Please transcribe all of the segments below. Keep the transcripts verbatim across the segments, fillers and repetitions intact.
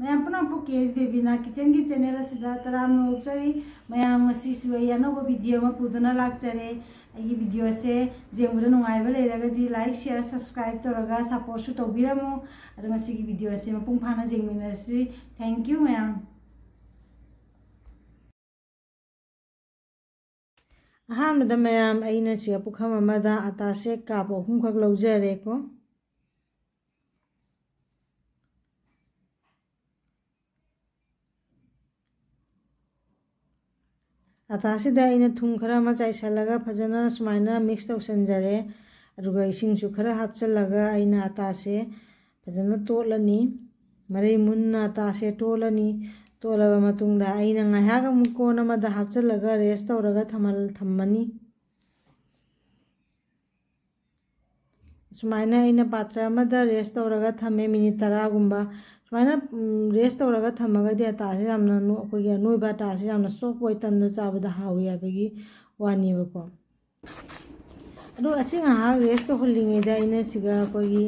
ꯃꯌꯥꯝ ꯄꯨꯝꯅꯃꯛꯄꯨ ꯀꯦ ꯑꯦꯁ ꯕꯦꯕꯤꯅꯥ ꯀꯤꯆꯟꯒꯤ ꯆꯦꯅꯦꯜ ꯑꯁꯤꯗ ꯇꯔꯥꯝꯅ ꯑꯣꯛꯆꯔꯤ꯫ ꯃꯌꯥꯝ, ꯉꯁꯤꯁꯨ ꯑꯩ ꯑꯅꯧꯕ ꯚꯤꯗꯤꯑꯣ ꯑꯃ ꯄꯨꯗꯨꯅ ꯂꯥꯛꯆꯔꯦ꯫ ꯑꯩꯒꯤ ꯚꯤꯗꯤꯑꯣꯁꯦ ꯌꯦꯡꯕꯗ ꯅꯨꯡꯉꯥꯏꯕ ꯂꯩꯔꯒꯗꯤ like, share, subscribe ꯇꯧꯔꯒ ꯁꯞꯄꯣꯔꯠꯁꯨ ꯇꯧꯕꯤꯔꯝꯃꯨ꯫ ꯑꯗꯣ ꯉꯁꯤꯒꯤ ꯚꯤꯗꯤꯑꯣꯁꯦ ꯃꯄꯨꯡ ꯐꯥꯅ ꯌꯦꯡꯃꯤꯟꯅꯁꯤ꯫ Thank you ꯃꯌꯥꯝ꯫ ꯑꯍꯥꯟꯕꯗ ꯃꯌꯥꯝ, ꯑꯩꯅ ꯁꯤꯒ ꯄꯨꯈꯝ ꯑꯃꯗ ꯑꯇꯥꯁꯦ ꯀꯥꯞ ꯑꯍꯨꯝꯈꯛ ꯂꯧꯖꯔꯦꯀꯣ꯫ ꯑꯇꯥꯁꯤꯗ ꯑꯩꯅ ꯊꯨꯝ ꯈꯔ ꯑꯃ ꯆꯥꯏꯁꯤꯜꯂꯒ ꯐꯖꯅ ꯁꯨꯃꯥꯏꯅ ꯃꯤꯛꯁ ꯇꯧꯁꯟꯖꯔꯦ꯫ ꯑꯗꯨꯒ ꯏꯁꯤꯡꯁꯨ ꯈꯔ ꯍꯥꯞꯆꯤꯜꯂꯒ ꯑꯩꯅ ꯑꯇꯥꯁꯦ ꯐꯖꯅ ꯇꯣꯠꯂꯅꯤ꯫ ꯃꯔꯩ ꯃꯨꯟꯅ ꯑꯇꯥꯁꯦ ꯇꯣꯠꯂꯅꯤ꯫ ꯇꯣꯠꯂꯕ ꯃꯇꯨꯡꯗ ꯑꯩꯅ ꯉꯥꯏꯍꯥꯛ ꯑꯃꯨꯛ ꯀꯣꯟ ꯑꯃꯗ ꯍꯥꯞꯆꯤꯜꯂꯒ ꯔꯦꯁ ꯇꯧꯔꯒ ꯊꯝꯍꯜ-, ꯊꯝꯃꯅꯤ꯫ ꯁꯨꯃꯥꯏꯅ ꯑꯩꯅ ꯄꯥꯇ꯭ꯔ ꯑꯃꯗ ꯔꯦꯁ ꯇꯧꯔꯒ ꯊꯝꯃꯦ ꯃꯤꯅꯤꯠ ꯇꯔꯥꯒꯨꯝꯕ꯫ ꯁꯨꯃꯥꯏꯅ, ꯎꯝ, ꯔꯦꯁ ꯇꯧꯔꯒ ꯊꯝꯃꯒꯗꯤ ꯑꯇꯥꯁꯦ ꯌꯥꯝꯅ ꯅꯣ-, ꯑꯩꯈꯣꯏꯒꯤ ꯑꯅꯣꯏꯕ ꯑꯇꯥꯁꯦ ꯌꯥꯝꯅ ꯁꯣꯐ ꯑꯣꯏ, ꯇꯟꯗ ꯆꯥꯕꯗ ꯍꯥꯎꯏ ꯍꯥꯏꯕꯒꯤ ꯋꯥꯅꯦꯕꯀꯣ꯫ ꯑꯗꯣ ꯑꯁꯤ ꯉꯥꯏꯍꯥꯛ ꯔꯦꯁ ꯇꯧꯍꯜꯂꯤꯉꯩꯗ ꯑꯩꯅ ꯁꯤꯒ ꯑꯩꯈꯣꯏꯒꯤ,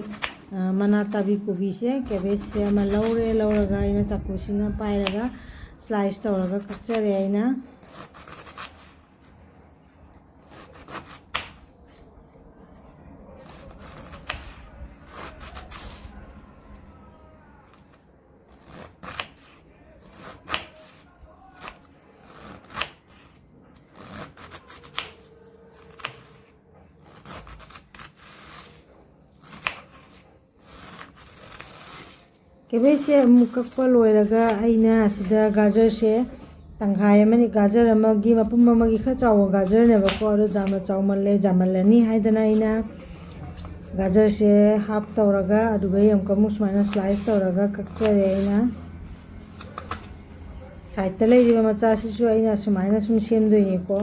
ꯑ, ꯃꯅꯥ ꯇꯥꯕꯤ ꯀꯣꯕꯤꯁꯦ, ꯀꯦꯕꯦꯖꯁꯦ ꯑꯃ ꯂꯧꯔꯦ꯫ ꯂꯧꯔꯒ ꯑꯩꯅ ꯆꯥꯀꯨꯁꯤꯅ ꯄꯥꯏꯔꯒ ꯁ꯭ꯂꯥꯏꯁ ꯇꯧꯔꯒ ꯀꯛꯆꯔꯦ ꯑꯩꯅ꯫ ꯀꯦꯕꯦꯖꯁꯦ ꯑꯃꯨꯛ ꯀꯛꯄ ꯂꯣꯏꯔꯒ ꯑꯩꯅ ꯑꯁꯤꯗ ꯒꯥꯖꯔꯁꯦ ꯇꯪꯈꯥꯏ ꯑꯃꯅꯤ, ꯒꯥꯖꯔ ꯑꯃꯒꯤ ꯃꯄꯨꯝ ꯑꯃꯒꯤ ꯈꯔ ꯆꯥꯎꯕ ꯒꯥꯖꯔꯅꯦꯕꯀꯣ, ꯑꯗꯣ ꯌꯥꯝꯅ ꯆꯥꯎꯃꯜꯂꯦ, ꯌꯥꯝꯃꯜꯂꯅꯤ ꯍꯥꯏꯗꯅ ꯑꯩꯅ ꯒꯥꯖꯔꯁꯦ ꯍꯥꯞ ꯇꯧꯔꯒ ꯑꯗꯨꯒ ꯑꯃꯨꯛꯀ ꯑꯃꯨꯛ ꯁꯨꯃꯥꯏꯅ ꯁ꯭ꯂꯥꯏꯁ ꯇꯧꯔꯒ ꯀꯛꯆꯔꯦ ꯑꯩꯅ꯫ ꯁꯥꯏꯠꯇ ꯂꯩꯔꯤꯕ ꯃꯆꯥꯁꯤꯁꯨ ꯑꯩꯅ ꯁꯨꯃꯥꯏꯅ ꯁꯨꯝ ꯁꯦꯝꯗꯣꯏꯅꯤꯀꯣ꯫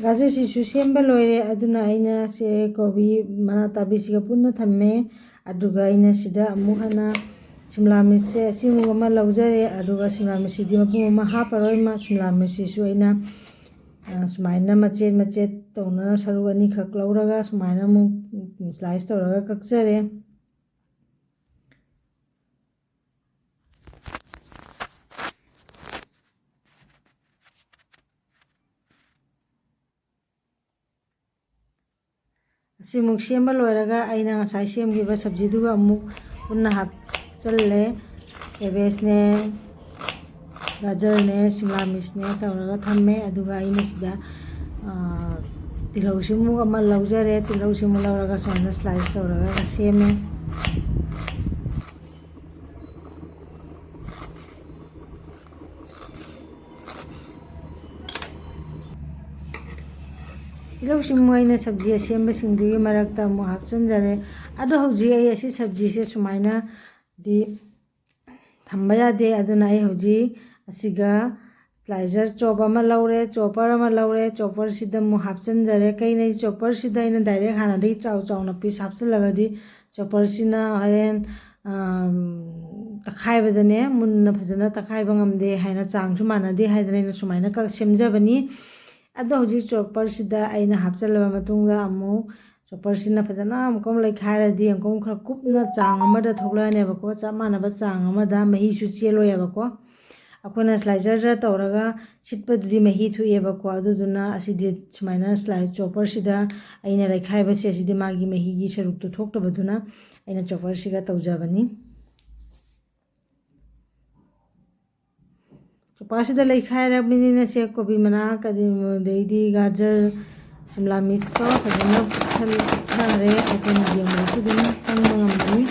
ꯒꯥꯖꯔꯁꯤꯁꯨ ꯁꯦꯝꯕ ꯂꯣꯏꯔꯦ, ꯑꯗꯨꯅ ꯑꯩꯅ ꯁꯦ ꯀꯣꯕꯤ ꯃꯅꯥ ꯇꯥꯕꯤꯁꯤꯒ ꯄꯨꯟꯅ ꯊꯝꯃꯦ꯫ ꯑꯗꯨꯒ ꯑꯩꯅ ꯁꯤꯗ ꯑꯃꯨꯛ ꯍꯟꯅ ꯁꯤꯝꯂꯥ ꯃꯤꯔꯆꯁꯦ ꯑꯁꯤꯃꯨꯛ ꯑꯃ ꯂꯧꯖꯔꯦ, ꯑꯗꯨꯒ ꯁꯤꯝꯂꯥ ꯃꯤꯔꯆꯁꯤꯗꯤ ꯃꯄꯨꯝ ꯑꯃ ꯍꯥꯞꯄꯔꯣꯏ꯫ ꯃꯥ ꯁꯤꯝꯂꯥ ꯃꯤꯔꯆꯁꯤꯁꯨ ꯑꯩꯅ, ꯑ, ꯁꯨꯃꯥꯏꯅ ꯃꯆꯦꯠ ꯃꯆꯦꯠ ꯇꯧꯅ ꯁꯔꯨꯛ ꯑꯅꯤꯈꯛ ꯂꯧꯔꯒ ꯁꯨꯃꯥꯏꯅ ꯑꯃꯨꯛ slice ꯇꯧꯔꯒ ꯀꯛꯆꯔꯦ꯫ ꯑꯁꯤꯃꯨꯛ ꯁꯦꯝꯕ ꯂꯣꯏꯔꯒ ꯑꯩꯅ ꯉꯁꯥꯏ ꯁꯦꯝꯈꯤꯕ ꯁꯕꯖꯤꯗꯨꯒ ꯑꯃꯨꯛ ꯄꯨꯟꯅ ꯍꯥꯞꯆꯜꯂꯦ꯫ ꯀꯦꯕꯦꯖꯅꯦ, ꯒꯥꯖꯔꯅꯦ, ꯁꯤꯝꯂꯥ ꯃꯤꯔꯆꯅꯦ ꯇꯧꯔꯒ ꯊꯝꯃꯦ꯫ ꯑꯗꯨꯒ ꯑꯩꯅ ꯁꯤꯗ, ꯑ, ꯇꯤꯜꯍꯧꯁꯤꯃꯨꯛ ꯑꯃ ꯂꯧꯖꯔꯦ꯫ ꯇꯤꯜꯍꯧꯁꯤꯃꯨꯛ ꯂꯧꯔꯒ ꯁꯨꯃꯥꯏꯅ slice ꯇꯧꯔꯒ ꯁꯦꯝꯃꯦ꯫ ꯇꯤꯜꯍꯧꯁꯤꯃꯨꯛ ꯑꯩꯅ ꯁꯕꯖꯤ ꯑꯁꯦꯝꯕꯁꯤꯡꯗꯨꯒꯤ ꯃꯔꯛꯇ ꯑꯃꯨꯛ ꯍꯥꯞꯆꯤꯟꯖꯔꯦ꯫ ꯑꯗꯣ ꯍꯧꯖꯤꯛ ꯑꯩ ꯑꯁꯤ ꯁꯕꯖꯤꯁꯦ ꯁꯨꯃꯥꯏꯅꯗꯤ ꯊꯝꯕ ꯌꯥꯗꯦ, ꯑꯗꯨꯅ ꯑꯩ ꯍꯧꯖꯤꯛ ꯑꯁꯤꯒ slicer chop ꯑꯃ ꯂꯧꯔꯦ, chopper ꯑꯃ ꯂꯧꯔꯦ, chopperꯁꯤꯗ ꯑꯃꯨꯛ ꯍꯥꯞꯆꯤꯟꯖꯔꯦ꯫ ꯀꯩꯅꯣ, chopperꯁꯤꯗ ꯑꯩꯅ direct ꯍꯥꯟꯅꯗꯒꯤ ꯆꯥꯎ ꯆꯥꯎꯅ piece ꯍꯥꯞꯆꯤꯜꯂꯒꯗꯤ chopperꯁꯤꯅ ꯍꯣꯔꯦꯟ, ꯑꯝ, ꯇꯛꯈꯥꯏꯕꯗꯅꯦ, ꯃꯨꯟꯅ ꯐꯖꯅ ꯇꯛꯈꯥꯏꯕ ꯉꯝꯗꯦ ꯍꯥꯏꯅ, ꯆꯥꯡꯁꯨ ꯃꯥꯟꯅꯗꯦ ꯍꯥꯏꯗꯅ ꯑꯩꯅ ꯁꯨꯃꯥꯏꯅ ꯀꯛ-, ꯁꯦꯝꯖꯕꯅꯤ꯫ ꯑꯗꯣ ꯍꯧꯖꯤꯛ chopperꯁꯤꯗ ꯑꯩꯅ ꯍꯥꯞꯆꯤꯜꯂꯕ ꯃꯇꯨꯡꯗ ꯑꯃꯨꯛ chopperꯁꯤꯅ ꯐꯖꯅ ꯑꯃꯨꯛꯀ ꯑꯃꯨꯛ ꯂꯩꯈꯥꯏꯔꯗꯤ ꯑꯃꯨꯛꯀ ꯑꯃꯨꯛ ꯈꯔ ꯀꯨꯞꯅ ꯆꯥꯡ ꯑꯃꯗ ꯊꯣꯛꯂꯛꯑꯅꯦꯕꯀꯣ, ꯆꯞ ꯃꯥꯟꯅꯕ ꯆꯥꯡ ꯑꯃꯗ, ꯃꯍꯤꯁꯨ ꯆꯦꯜꯂꯣꯏꯕꯀꯣ꯫ ꯑꯩꯈꯣꯏꯅ slicerꯗ ꯇꯧꯔꯒ ꯁꯤꯠꯄꯗꯨꯗꯤ ꯃꯍꯤ ꯊꯣꯛꯑꯦꯕꯀꯣ, ꯑꯗꯨꯗꯨꯅ ꯑꯁꯤꯗꯤ ꯁꯨꯃꯥꯏꯅ slice chopperꯁꯤꯗ ꯑꯩꯅ ꯂꯩꯈꯥꯏꯕꯁꯦ, ꯑꯁꯤꯗꯤ ꯃꯥꯒꯤ ꯃꯍꯤꯒꯤ ꯁꯔꯨꯛꯇꯨ ꯊꯣꯛꯇꯕꯗꯨꯅ ꯑꯩꯅ chopperꯁꯤꯒ ꯇꯧꯖꯕꯅꯤ꯫ Chopperꯁꯤꯗ ꯂꯩꯈꯥꯏꯔꯕꯅꯤꯅ ꯁꯦ ꯀꯣꯕꯤ ꯃꯅꯥ, ꯀꯔꯤ, ꯑꯗꯩꯗꯤ ꯒꯥꯖꯔ, ꯁꯤꯝꯂꯥ ꯃꯤꯔꯆꯇꯣ ꯐꯖꯅ ꯄꯨꯞꯊꯔꯦ꯫ ꯑꯩꯈꯣꯏꯅ ꯌꯦꯡꯕꯗꯁꯨ ꯑꯗꯨꯝ ꯈꯪꯕ ꯉꯝꯒꯅꯤ꯫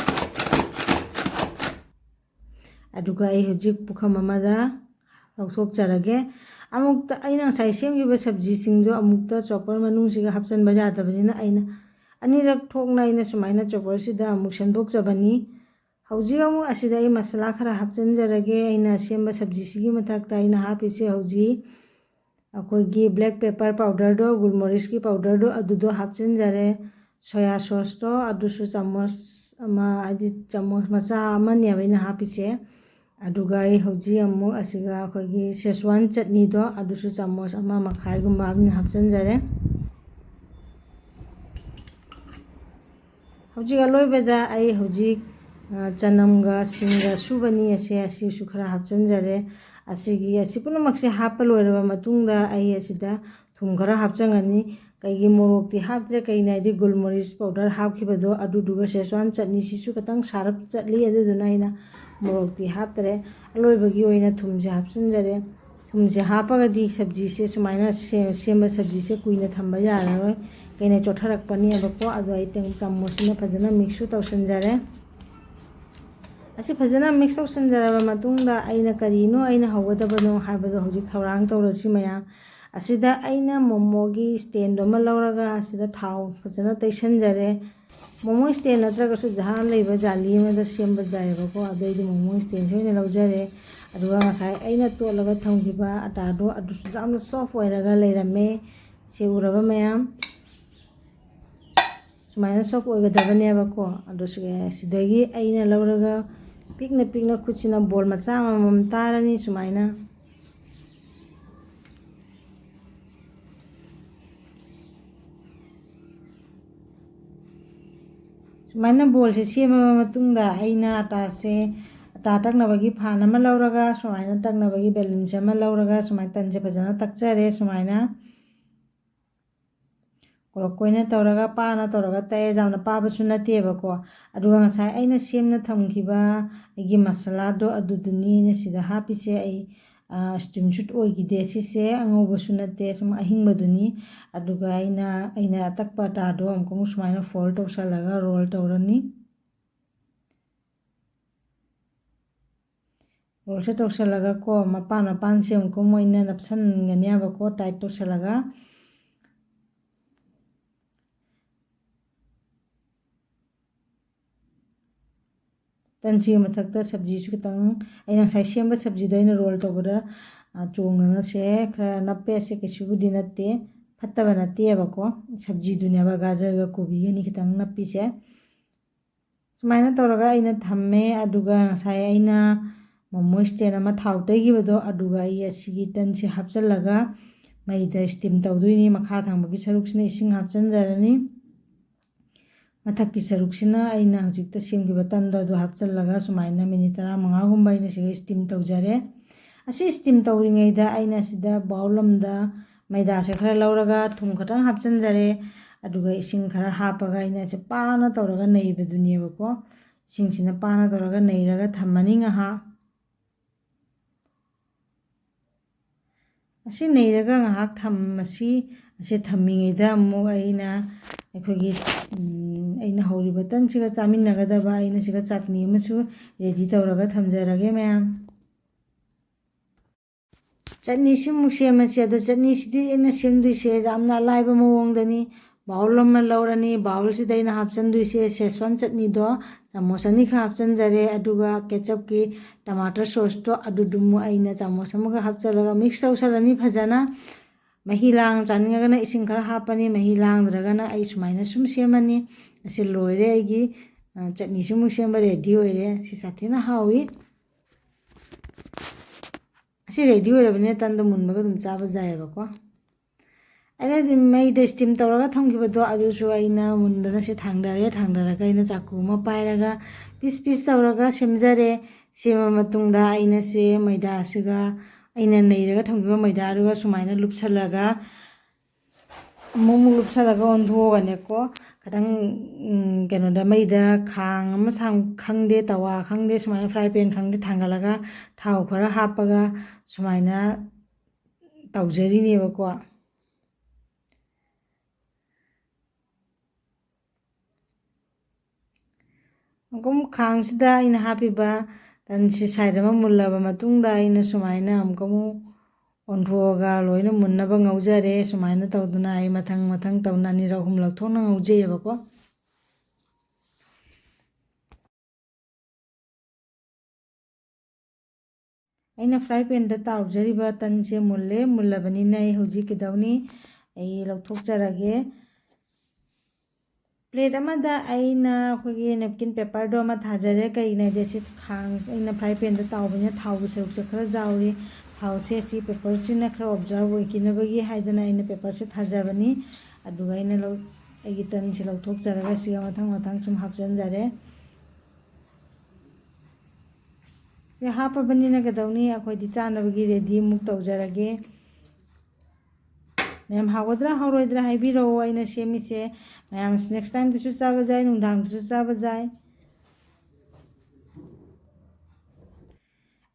ꯑꯗꯨꯒ ꯑꯩ ꯍꯧꯖꯤꯛ ꯄꯨꯈꯝ ꯑꯃꯗ ꯂꯧꯊꯣꯛꯆꯔꯒꯦ꯫ ꯑꯃꯨꯛꯇ ꯑꯩꯅ ꯉꯁꯥꯏ ꯁꯦꯝꯈꯤꯕ ꯁꯕꯖꯤꯁꯤꯡꯗꯣ ꯑꯃꯨꯛꯇ chopper ꯃꯅꯨꯡꯁꯤꯒ ꯍꯥꯞꯆꯤꯟꯕ ꯌꯥꯗꯕꯅꯤꯅ ꯑꯩꯅ ꯑꯅꯤꯔꯛ ꯊꯣꯛꯅ ꯑꯩꯅ ꯁꯨꯃꯥꯏꯅ chopperꯁꯤꯗ ꯑꯃꯨꯛ ꯁꯦꯝꯗꯣꯛꯆꯕꯅꯤ꯫ ꯍꯧꯖꯤꯛ ꯑꯃꯨꯛ ꯑꯁꯤꯗ ꯑꯩ ꯃꯁꯥꯂꯥ ꯈꯔ ꯍꯥꯞꯆꯤꯟꯖꯔꯒꯦ꯫ ꯑꯩꯅ ꯁꯦꯝꯕ ꯁꯕꯖꯤꯁꯤꯒꯤ ꯃꯊꯛꯇ ꯑꯩꯅ ꯍꯥꯞꯄꯤꯁꯦ ꯍꯧꯖꯤꯛ ꯑꯩꯈꯣꯏꯒꯤ black pepper powderꯗꯣ, ꯒꯨꯜꯃꯣꯔꯤꯁꯀꯤ powderꯗꯣ, ꯑꯗꯨꯗꯣ ꯍꯥꯞꯆꯤꯟꯖꯔꯦ꯫ Soya sauceꯇꯣ ꯑꯗꯨꯁꯨ ꯆꯥꯃꯁ ꯑꯃ, ꯍꯥꯏꯗꯤ ꯆꯥꯃꯁ ꯃꯆꯥ ꯑꯃꯅꯦꯕ ꯑꯩꯅ ꯍꯥꯞꯄꯤꯁꯦ꯫ ꯑꯗꯨꯒ ꯑꯩ ꯍꯧꯖꯤꯛ ꯑꯃꯨꯛ ꯑꯁꯤꯒ ꯑꯩꯈꯣꯏꯒꯤ Szechuan ꯆꯠꯅꯤꯗꯣ ꯑꯗꯨꯁꯨ ꯆꯥꯃꯁ ꯑꯃ ꯃꯈꯥꯏꯒꯨꯝꯕ ꯑꯩꯅ ꯍꯥꯞꯆꯤꯟꯖꯔꯦ꯫ ꯍꯧꯖꯤꯛ ꯑꯂꯣꯏꯕꯗ ꯑꯩ ꯍꯧꯖꯤꯛ, ꯑ, ꯆꯅꯝꯒ ꯁꯤꯡꯒ ꯁꯨꯕꯅꯤ ꯑꯁꯦ, ꯑꯁꯤꯁꯨ ꯈꯔ ꯍꯥꯞꯆꯤꯟꯖꯔꯦ꯫ ꯑꯁꯤꯒꯤ, ꯑꯁꯤ ꯄꯨꯝꯅꯃꯛꯁꯦ ꯍꯥꯞꯄ ꯂꯣꯏꯔꯕ ꯃꯇꯨꯡꯗ ꯑꯩ ꯑꯁꯤꯗ ꯊꯨꯝ ꯈꯔ ꯍꯥꯞꯆꯟꯒꯅꯤ꯫ ꯀꯩꯒꯤ ꯃꯣꯔꯣꯛꯇꯤ ꯍꯥꯞꯇ꯭ꯔꯦ, ꯀꯩꯒꯤꯅꯣ ꯍꯥꯏꯗꯤ ꯒꯨꯜꯃꯣꯔꯤꯁ powder ꯍꯥꯞꯈꯤꯕꯗꯣ ꯑꯗꯨꯗꯨꯒ Szechuan ꯆꯠꯅꯤꯁꯤꯁꯨ ꯈꯤꯇꯪ ꯁꯥꯔꯞ ꯆꯠꯂꯤ, ꯑꯗꯨꯗꯨꯅ ꯑꯩꯅ ꯃꯣꯔꯣꯛꯇꯤ ꯍꯥꯞꯇ꯭ꯔꯦ꯫ ꯑꯂꯣꯏꯕꯒꯤ ꯑꯣꯏꯅ ꯊꯨꯝꯁꯦ ꯍꯥꯞꯆꯤꯟꯖꯔꯦ꯫ ꯊꯨꯝꯁꯦ ꯍꯥꯞꯄꯒꯗꯤ ꯁꯕꯖꯤꯁꯦ ꯁꯨꯃꯥꯏꯅ ꯁꯦ-, ꯁꯦꯝꯕ ꯁꯕꯖꯤꯁꯦ ꯀꯨꯏꯅ ꯊꯝꯕ ꯌꯥꯔꯔꯣꯏ, ꯀꯩꯅ ꯆꯣꯠꯊꯔꯛꯄꯅꯦꯕꯀꯣ꯫ ꯑꯗꯣ ꯑꯩ ꯇꯦꯡ-, ꯆꯥꯃꯁꯁꯤꯅ ꯐꯖꯅ mix ꯁꯨ ꯇꯧꯁꯤꯟꯖꯔꯦ꯫ ꯑꯁꯤ ꯐꯖꯅ mix ꯇꯧꯁꯤꯟꯖꯔꯕ ꯃꯇꯨꯡꯗ ꯑꯩꯅ ꯀꯔꯤꯅꯣ ꯑꯩꯅ ꯍꯧꯒꯗꯕꯅꯣ ꯍꯥꯏꯕꯗꯣ ꯍꯧꯖꯤꯛ ꯊꯧꯔꯥꯡ ꯇꯧꯔꯁꯤ ꯃꯌꯥꯝ꯫ ꯑꯁꯤꯗ ꯑꯩꯅ ꯃꯣꯃꯣꯒꯤ standꯗꯣ ꯑꯃ ꯂꯧꯔꯒ ꯑꯁꯤꯗ ꯊꯥꯎ ꯐꯖꯅ ꯇꯩꯁꯟꯖꯔꯦ꯫ ꯃꯣꯃꯣ stand ꯅꯠꯇ꯭ꯔꯒꯁꯨ ꯖꯍꯥ ꯂꯩꯕ ꯖꯥꯂꯤ ꯑꯃꯗ ꯁꯦꯝꯕ ꯌꯥꯏꯑꯕꯀꯣ꯫ ꯑꯗꯣ ꯑꯩꯗꯤ ꯃꯣꯃꯣ standꯁꯦ ꯑꯣꯏꯅ ꯂꯧꯖꯔꯦ꯫ ꯑꯗꯨꯒ ꯉꯁꯥꯏ ꯑꯩꯅ ꯇꯣꯠꯂꯒ ꯊꯝꯈꯤꯕ ꯑꯇꯥꯗꯣ ꯑꯗꯨꯁꯨ ꯌꯥꯝꯅ soft ꯑꯣꯏꯔꯒ ꯂꯩꯔꯝꯃꯦ꯫ ꯁꯤ ꯎꯔꯕ ꯃꯌꯥꯝ? ꯁꯨꯃꯥꯏꯅ soft ꯑꯣꯏꯒꯗꯕꯅꯦꯕꯀꯣ꯫ ꯑꯗꯣ ꯁꯤ-, ꯁꯤꯗꯒꯤ ꯑꯩꯅ ꯂꯧꯔꯒ ꯄꯤꯛꯅ ꯄꯤꯛꯅ ꯈꯨꯠꯁꯤꯅ ball ꯃꯆꯥ ꯑꯃꯃꯝ ꯇꯥꯔꯅꯤ ꯁꯨꯃꯥꯏꯅ꯫ ꯁꯨꯃꯥꯏꯅ ballꯁꯦ ꯁꯦꯝꯃꯕ ꯃꯇꯨꯡꯗ ꯑꯩꯅ ꯑꯇꯥꯁꯦ, ꯑꯇꯥ ꯇꯛꯅꯕꯒꯤ ꯐꯥꯟ ꯑꯃ ꯂꯧꯔꯒ, ꯁꯨꯃꯥꯏꯅ ꯇꯛꯅꯕꯒꯤ balance ꯑꯃ ꯂꯧꯔꯒ, ꯁꯨꯃꯥꯏꯅ ꯇꯟꯁꯦ ꯐꯖꯅ ꯇꯛꯆꯔꯦ꯫ ꯁꯨꯃꯥꯏꯅ ꯀꯣꯔꯛ ꯀꯣꯏꯅ ꯇꯧꯔꯒ, ꯄꯥꯅ ꯇꯧꯔꯒ ꯇꯛꯑꯦ, ꯌꯥꯝꯅ ꯄꯥꯕꯁꯨ ꯅꯠꯇꯦꯕꯀꯣ꯫ ꯑꯗꯨꯒ ꯉꯁꯥꯏ ꯑꯩꯅ ꯁꯦꯝꯅ ꯊꯝꯈꯤꯕ ꯑꯩꯒꯤ ꯃꯁꯥꯂꯥꯗꯣ ꯑꯗꯨꯗꯨꯅꯤ ꯑꯩꯅ ꯁꯤꯗ ꯍꯥꯞꯄꯤꯁꯦ꯫ ꯑꯩ, ꯑ, steam shoot ꯑꯣꯏꯈꯤꯗꯦ꯫ ꯁꯤꯁꯦ ꯑꯉꯧꯕꯁꯨ ꯅꯠꯇꯦ, ꯁꯨꯝ ꯑꯍꯤꯡꯕꯗꯨꯅꯤ꯫ ꯑꯗꯨꯒ ꯑꯩꯅ, ꯑꯩꯅ ꯑꯇꯛꯄ ꯑꯇꯥꯗꯣ ꯑꯃꯨꯛꯀ ꯑꯃꯨꯛ ꯁꯨꯃꯥꯏꯅ fold ꯇꯧꯁꯜꯂꯒ roll ꯇꯧꯔꯅꯤ꯫ Rollꯁꯦ ꯇꯧꯁꯜꯂꯒ ꯀꯣ, ꯃꯄꯥꯟ ꯃꯄꯥꯟꯁꯦ ꯑꯃꯨꯛꯀ ꯃꯣꯏꯅ ꯅꯞꯁꯟꯒꯅꯦꯕꯀꯣ, tight ꯇꯧꯁꯜꯂꯒ꯫ ꯇꯟꯁꯤꯒꯤ ꯃꯊꯛꯇ ꯁꯕꯖꯤꯁꯨ ꯈꯤꯇꯪ, ꯑꯩꯅ ꯉꯁꯥꯏ ꯁꯦꯝꯕ ꯁꯕꯖꯤꯗꯣ ꯑꯩꯅ roll ꯇꯧꯕꯗ, ꯆꯣꯡꯗꯅꯁꯦ ꯈꯔ ꯅꯞꯄꯦ꯫ ꯑꯁꯤ ꯀꯩꯁꯨꯕꯨꯗꯤ ꯅꯠꯇꯦ, ꯐꯠꯇꯕ ꯅꯠꯇꯦꯕꯀꯣ, ꯁꯞꯖꯤꯗꯨꯅꯦꯕ, ꯒꯥꯖꯔꯒ ꯀꯣꯕꯤꯒꯅꯤ ꯈꯤꯇꯪ ꯅꯞꯄꯤꯁꯦ꯫ ꯁꯨꯃꯥꯏꯅ ꯇꯧꯔꯒ ꯑꯩꯅ ꯊꯝꯃꯦ꯫ ꯑꯗꯨꯒ ꯉꯁꯥꯏ ꯑꯩꯅ ꯃꯣꯃꯣ ꯁ꯭ꯇꯦꯟ ꯑꯃ ꯊꯥꯎ ꯇꯩꯈꯤꯕꯗꯣ, ꯑꯗꯨꯒ ꯑꯩ ꯑꯁꯤꯒꯤ ꯇꯟꯁꯦ ꯍꯥꯞꯆꯤꯜꯂꯒ ꯃꯩꯗ ꯁ꯭ꯇꯤꯝ ꯇꯧꯗꯣꯏꯅꯤ꯫ ꯃꯈꯥ ꯊꯪꯕꯒꯤ ꯁꯔꯨꯛꯁꯤꯅ ꯏꯁꯤꯡ ꯍꯥꯞꯆꯤꯟꯖꯔꯅꯤ꯫ ꯃꯊꯛꯀꯤ ꯁꯔꯨꯛꯁꯤꯅ ꯑꯩꯅ ꯍꯧꯖꯤꯛꯇ ꯁꯦꯝꯈꯤꯕ ꯇꯟꯗꯣ ꯑꯗꯨ ꯍꯥꯞꯆꯤꯜꯂꯒ ꯁꯨꯃꯥꯏꯅ ꯃꯤꯅꯤꯠ ꯇꯔꯥꯃꯉꯥꯒꯨꯝꯕ ꯑꯩꯅ ꯁꯤꯒ ꯁ꯭ꯇꯤꯝ ꯇꯧꯖꯔꯦ꯫ ꯑꯁꯤ ꯁ꯭ꯇꯤꯝ ꯇꯧꯔꯤꯉꯩꯗ ꯑꯩꯅ ꯁꯤꯗ ꯕꯥꯎꯜ ꯑꯃꯗ ꯃꯩꯗꯥꯁꯦ ꯈꯔ ꯂꯧꯔꯒ ꯊꯨꯝ ꯈꯇꯪ ꯍꯥꯞꯆꯤꯟꯖꯔꯦ꯫ ꯑꯗꯨꯒ ꯏꯁꯤꯡ ꯈꯔ ꯍꯥꯞꯄꯒ ꯑꯩꯅ ꯑꯁꯤ ꯄꯥꯅ ꯇꯧꯔꯒ ꯅꯩꯕꯗꯨꯅꯦꯕꯀꯣ꯫ ꯏꯁꯤꯡꯁꯤꯅ ꯄꯥꯅ ꯇꯧꯔꯒ ꯅꯩꯔꯒ ꯊꯝꯃꯅꯤ ꯉꯥꯏꯍꯥꯛ꯫ ꯑꯁꯤ ꯅꯩꯔꯒ ꯉꯥꯏꯍꯥꯛ ꯊꯝꯃꯁꯤ꯫ ꯑꯁꯤ ꯊꯝꯃꯤꯉꯩꯗ ꯑꯃꯨꯛ ꯑꯩꯅ ꯑꯩꯈꯣꯏꯒꯤ, ꯎꯝ, ꯑꯩꯅ ꯍꯧꯔꯤꯕ ꯇꯟꯁꯤꯒ ꯆꯥꯃꯤꯟꯅꯒꯗꯕ ꯑꯩꯅ ꯁꯤꯒ ꯆꯠꯅꯤ ꯑꯃꯁꯨ ꯔꯦꯗꯤ ꯇꯧꯔꯒ ꯊꯝꯖꯔꯒꯦ ꯃꯌꯥꯝ꯫ ꯆꯠꯅꯤꯁꯤꯃꯨꯛ ꯁꯦꯝꯃꯁꯤ꯫ ꯑꯗꯣ ꯆꯠꯅꯤꯁꯤꯗꯤ ꯑꯩꯅ ꯁꯦꯝꯗꯣꯏꯁꯦ ꯌꯥꯝꯅ ꯑꯂꯥꯏꯕ ꯃꯑꯣꯡꯗꯅꯤ꯫ ꯕꯥꯎꯜ ꯑꯃ ꯂꯧꯔꯅꯤ꯫ ꯕꯥꯎꯜꯁꯤꯗ ꯑꯩꯅ ꯍꯥꯞꯆꯤꯟꯗꯣꯏꯁꯦ ꯁꯦꯁꯋꯥꯟ ꯆꯠꯅꯤꯗꯣ ꯆꯥꯃꯁ ꯑꯅꯤꯈꯛ ꯍꯥꯞꯆꯤꯟꯖꯔꯦ꯫ ꯑꯗꯨꯒ ꯀꯦꯆꯞꯀꯤ ꯇꯃꯥꯇꯔ ꯁꯣꯁꯇꯣ ꯑꯗꯨꯗꯨꯃꯨꯛ ꯑꯩꯅ ꯆꯥꯃꯁ ꯑꯃꯒ ꯍꯥꯞꯆꯤꯜꯂꯒ ꯃꯤꯛꯁ ꯇꯧꯁꯜꯂꯅꯤ ꯐꯖꯅ꯫ ꯃꯍꯤ ꯂꯥꯡ ꯆꯥꯅꯤꯡꯉꯒꯅ ꯏꯁꯤꯡ ꯈꯔ ꯍꯥꯞꯄꯅꯤ, ꯃꯍꯤ ꯂꯥꯡꯗ꯭ꯔꯒꯅ ꯑꯩ ꯁꯨꯃꯥꯏꯅ ꯁꯨꯝ ꯁꯦꯝꯃꯅꯤ꯫ ꯑꯁꯤ ꯂꯣꯏꯔꯦ ꯑꯩꯒꯤ, ꯑ, ꯆꯠꯅꯤꯁꯤꯃꯨꯛ ꯁꯦꯝꯕ ꯔꯦꯗꯤ ꯑꯣꯏꯔꯦ꯫ ꯁꯤ ꯁꯥꯊꯤꯅ ꯍꯥꯎꯏ꯫ ꯑꯁꯤ ꯔꯦꯗꯤ ꯑꯣꯏꯔꯕꯅꯤꯅ ꯇꯟꯗꯣ ꯃꯨꯟꯕꯒ ꯑꯗꯨꯝ ꯆꯥꯕ ꯌꯥꯏꯑꯕꯀꯣ꯫ ꯑꯩꯅ ꯃꯩꯗ ꯁ꯭ꯇꯤꯝ ꯇꯧꯔꯒ ꯊꯝꯈꯤꯕꯗꯣ ꯑꯗꯨꯁꯨ ꯑꯩꯅ ꯃꯨꯟꯗꯅ ꯁꯤ ꯊꯥꯡꯗꯔꯦ꯫ ꯊꯥꯡꯗꯔꯒ ꯑꯩꯅ ꯆꯥꯛꯀꯨ ꯑꯃ ꯄꯥꯏꯔꯒ ꯄꯤꯁ ꯄꯤꯁ ꯇꯧꯔꯒ ꯁꯦꯝꯖꯔꯦ꯫ ꯁꯦꯝꯃ ꯃꯇꯨꯡꯗ ꯑꯩꯅ ꯁꯦ ꯃꯩꯗꯥꯁꯤꯒ, ꯑꯩꯅ ꯅꯩꯔꯒ ꯊꯝꯈꯤꯕ ꯃꯩꯗꯥꯗꯨꯒ ꯁꯨꯃꯥꯏꯅ ꯂꯨꯞꯁꯜꯂꯒ, ꯑꯃꯨꯛ ꯑꯃꯨꯛ ꯂꯨꯞꯁꯜꯂꯒ ꯑꯣꯟꯊꯣꯛꯑꯒꯅꯦꯀꯣ, ꯈꯤꯇꯪ, ꯎꯝ, ꯀꯩꯅꯣꯗ, ꯃꯩꯗ ꯈꯥꯡ ꯑꯃ ꯁꯥꯡ-, ꯈꯪꯗꯦ, ꯇꯋꯥ ꯈꯪꯗꯦ, ꯁꯨꯃꯥꯏꯅ ꯐ꯭ꯔꯥꯏ ꯄꯦꯟ ꯈꯪꯗꯦ, ꯊꯥꯡꯒꯠꯂꯒ ꯊꯥꯎ ꯈꯔ ꯍꯥꯞꯄꯒ ꯁꯨꯃꯥꯏꯅ ꯇꯧꯖꯔꯤꯅꯦꯕꯀꯣ꯫ ꯑꯃꯨꯛꯀ ꯈꯥꯡꯁꯤꯗ ꯑꯩꯅ ꯍꯥꯞꯄꯤꯕ ꯇꯟꯁꯤ ꯁꯥꯏꯠ ꯑꯃ ꯃꯨꯜꯂꯕ ꯃꯇꯨꯡꯗ ꯑꯩꯅ ꯁꯨꯃꯥꯏꯅ ꯑꯃꯨꯛꯀ ꯑꯃꯨꯛ ꯑꯣꯟꯊꯣꯛꯑꯒ ꯂꯣꯏꯅ ꯃꯨꯟꯅꯕ ꯉꯧꯖꯔꯦ꯫ ꯁꯨꯃꯥꯏꯅ ꯇꯧꯗꯅ ꯑꯩ ꯃꯊꯪ ꯃꯊꯪ ꯇꯧꯅ ꯑꯅꯤꯔꯛ ꯑꯍꯨꯝꯂꯛ ꯊꯣꯛꯅ ꯉꯧꯖꯩꯑꯕꯀꯣ꯫ ꯑꯩꯅ ꯐ꯭ꯔꯥꯏ ꯄꯦꯟꯗ ꯇꯥꯎꯖꯔꯤꯕ ꯇꯟꯁꯦ ꯃꯨꯜꯂꯦ꯫ ꯃꯨꯜꯂꯕꯅꯤꯅ ꯑꯩ ꯍꯧꯖꯤꯛ ꯀꯩꯗꯧꯅꯤ, ꯑꯩ ꯂꯧꯊꯣꯛꯆꯔꯒꯦ꯫ ꯄ꯭ꯂꯦꯠ ꯑꯃꯗ ꯑꯩꯅ ꯑꯩꯈꯣꯏꯒꯤ ꯅꯦꯞꯀꯤꯟ ꯄꯦꯄꯔꯗꯣ ꯑꯃ ꯊꯥꯖꯔꯦ꯫ ꯀꯩꯒꯤꯅꯣ ꯍꯥꯏꯗꯤ ꯁꯤ ꯈꯥꯡ, ꯑꯩꯅ ꯐ꯭ꯔꯥꯏ ꯄꯦꯟꯗ ꯇꯥꯎꯕꯅꯤꯅ ꯊꯥꯎꯒꯤ ꯁꯔꯨꯛꯁꯦ ꯈꯔ ꯌꯥꯎꯔꯤ꯫ ꯊꯥꯎꯁꯦ ꯁꯤ ꯄꯦꯄꯔꯁꯤꯅ ꯈꯔ ꯑꯣꯕꯖꯥꯔꯕ ꯑꯣꯏꯈꯤꯅꯕꯒꯤ ꯍꯥꯏꯗꯅ ꯑꯩꯅ ꯄꯦꯄꯔꯁꯦ ꯊꯥꯖꯕꯅꯤ꯫ ꯑꯗꯨꯒ ꯑꯩꯅ ꯂꯧ-, ꯑꯩꯒꯤ ꯇꯟꯁꯦ ꯂꯧꯊꯣꯛꯆꯔꯒ ꯁꯤꯒ ꯃꯊꯪ ꯃꯊꯪ ꯁꯨꯝ ꯍꯥꯞꯆꯤꯟꯖꯔꯦ꯫ ꯁꯤ ꯍꯥꯞꯄꯕꯅꯤꯅ ꯀꯩꯗꯧꯅꯤ, ꯑꯩꯈꯣꯏꯗꯤ ꯆꯥꯅꯕꯒꯤ ꯔꯦꯗꯤ ꯑꯃꯨꯛ ꯇꯧꯖꯔꯒꯦ꯫ ꯃꯌꯥꯝ ꯍꯥꯎꯒꯗ꯭ꯔꯥ ꯍꯥꯎꯔꯣꯏꯗ꯭ꯔꯥ ꯍꯥꯏꯕꯤꯔꯛꯑꯣ꯫ ꯑꯩꯅ ꯁꯦꯝꯃꯤꯁꯦ ꯃꯌꯥꯝ ꯁ꯭ꯅꯦꯛꯁ ꯇꯥꯏꯝꯗꯁꯨ ꯆꯥꯕ ꯌꯥꯏ, ꯅꯨꯡꯗꯥꯡꯗꯁꯨ ꯆꯥꯕ ꯌꯥꯏ꯫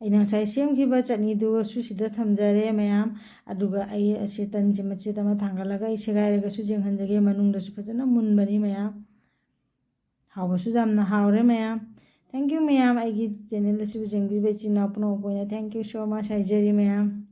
ꯑꯩꯅ ꯉꯁꯥꯏ ꯁꯦꯝꯈꯤꯕ ꯆꯠꯅꯤꯗꯨꯒꯁꯨ ꯁꯤꯗ ꯊꯝꯖꯔꯦ ꯃꯌꯥꯝ꯫ ꯑꯗꯨꯒ ꯑꯩ ꯑꯁꯤ ꯇꯟꯁꯦ ꯃꯆꯦꯠ ꯑꯃ ꯊꯥꯡꯒꯠꯂꯒ ꯑꯩ ꯁꯦꯒꯥꯏꯔꯒꯁꯨ ꯌꯦꯡꯍꯟꯖꯒꯦ꯫ ꯃꯅꯨꯡꯗꯁꯨ ꯐꯖꯅ ꯃꯨꯟꯕꯅꯤ ꯃꯌꯥꯝ꯫ ꯍꯥꯎꯕꯁꯨ ꯌꯥꯝꯅ ꯍꯥꯎꯔꯦ ꯃꯌꯥꯝ꯫ Thank you ꯃꯌꯥꯝ, ꯑꯩꯒꯤ ꯆꯦꯅꯦꯜ ꯑꯁꯤꯕꯨ ꯌꯦꯡꯕꯤꯕ ꯏꯆꯤꯟ ꯏꯅꯥꯎ ꯄꯨꯝꯅꯃꯛꯄꯨ ꯑꯣꯏꯅ thank you so much ꯍꯥꯏꯖꯔꯤ ꯃꯌꯥꯝ꯫